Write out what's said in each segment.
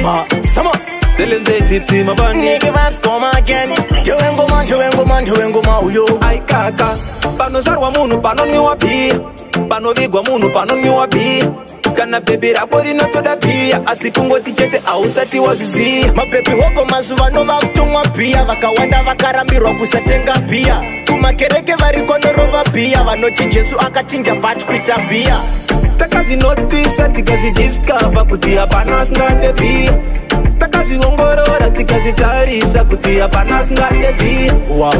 Sama. Tell them they tipsy my bandit. Nigga vibes come again. Ndewengoma, ndewengoma, ndewengoma uyo. Aikaka, panozvarwa munhu panonwiwa bhiya, panovigwa munhu panonwiwa bhiya. Kana bhebhi rako rinotoda bhiya, asi kungoti chete hausati wazviziya. Mabhebhi hopo mazuva ano vakutomwa bhiya, vakawanda vakarambirwa kusatenga bhiya. Kumakereke variko norova bhiya, vanoti Jesu akachinja but kuita bhiya. Takazvinotisa tikazvidiscover kuti hapana asingade bhiya. Takazviongorora tikazvitarisa kuti hapana asingade bhiya.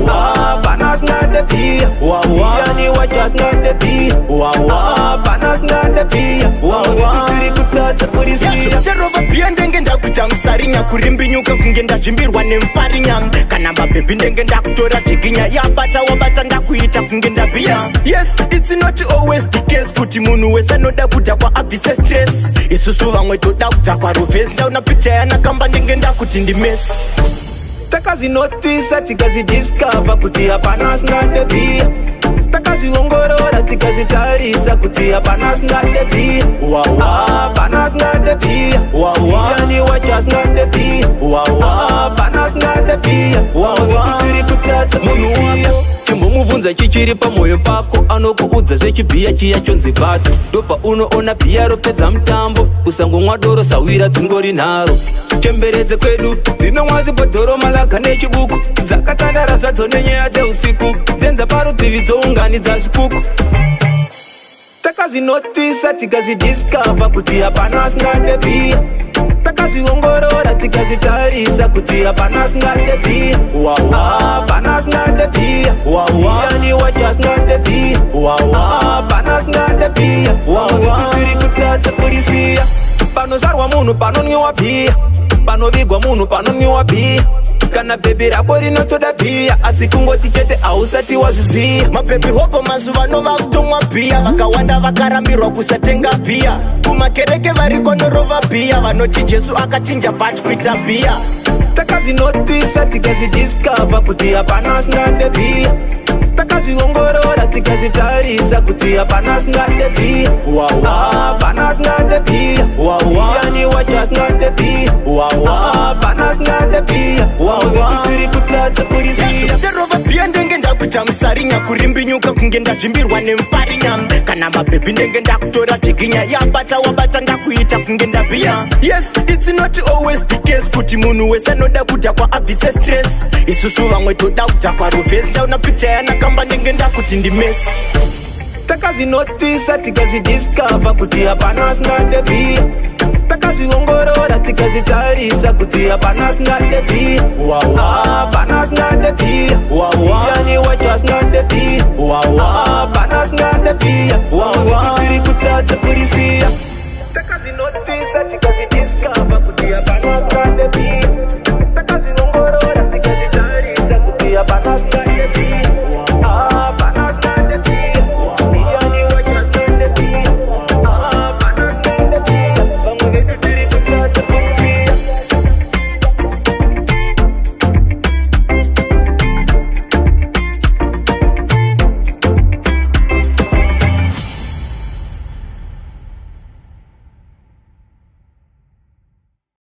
Hapana asingade bhiya. Ndiani wacho asingade bhiya? Hapana asingade bhiya. Tiri kutadza kurisiya. Tarova bhiya ndenge ndakuita musarinya, kurimbinyuka kunge ndazvimbirwa nemuparinya. Kana mabhebhi ndenge ndakutora zviginya, yabata wabata ndakuita kunge ndabhiya. Yes, it's not always the case kuti munhu wese anoda kudhakwa abvise stress. Isusu vamwe toda kudhakwa ruvhesi, ndaona picha yanakamba ndenge ndakuti ndimesi. Takazvinotisa tikazvidiscover kuti hapana asingade bhiya. Takazviongorora tikazvitarisa kuti hapana asingade bhiya. Hapana asingade bhiya. Ndiani wacho asingade bhiya? Hapana asingade bhiya. Tiri kutadza Munhu kurisiya. wako. Chimbomubvunza chichiri pamwoyo pako, anokuudza zvechibhiya chiya chonzi bato. Ndopa unoona bhiya ropedza mutambo, usangomwa doro sawira dzingori nharo. Chemberedze kwedu dzinomwa zvibhodhoro, malaga nechibuku, dzakatandara zvadzo nenyaya dzeusiku, dzenza parutivi dzounganidza zvikuku. Takazvinotisa tikazvidiscover kuti hapana asingade bhiya. Takazviongorora tikazvitarisa kuti hapana asingade bhiya. Hapana asingade bhiya. Ndiani wacho asingade bhiya? Hapana asingade bhiya. Tiri kutadza kurisiya. Panozvarwa munhu panonwiwa bhiya, panovigwa munhu panonwiwa bhiya. Kana bhebhi rako rinotoda bhiya, asi kungoti chete hausati wazviziya. Mabhebhi hopo mazuva ano vakutomwa bhiya, vakawanda vakarambirwa kusatenga bhiya. Kumakereke variko norova bhiya, vanoti Jesu akachinja but kuita bhiya. Takazvinotisa tikazvidiscover kuti hapana asingade bhiya. Takazviongorora tikazvitarisa kuti hapana asingade bhiya. Hapana asingade bhiya. Ndiani wacho asingade bhiya? Hapana asingade bhiya. Tiri kutadza kurisiya. Tarova bhiya ndenge ndakuita musarinya, kurimbinyuka kunge ndazvimbirwa nemuparinya. Kana mabhebhi ndenge ndakutora zviginya, yabata wabata ndakuita kunge ndabhiya. Yes, it's not always the case kuti munhu wese anoda kudhakwa abvise stress. Isusu vamwe toda kudhakwa ruvhesi, ndaona picha yanakamba ndenge ndakuti ndimesi. Takazvinotisa tikazvidiscover kuti hapana asingade bhiya. Takazviongorora tikazvitarisa kuti hapana asingade bhiya. Hapana asingade bhiya. Ndiani wacho asingade bhiya? Hapana asingade bhiya.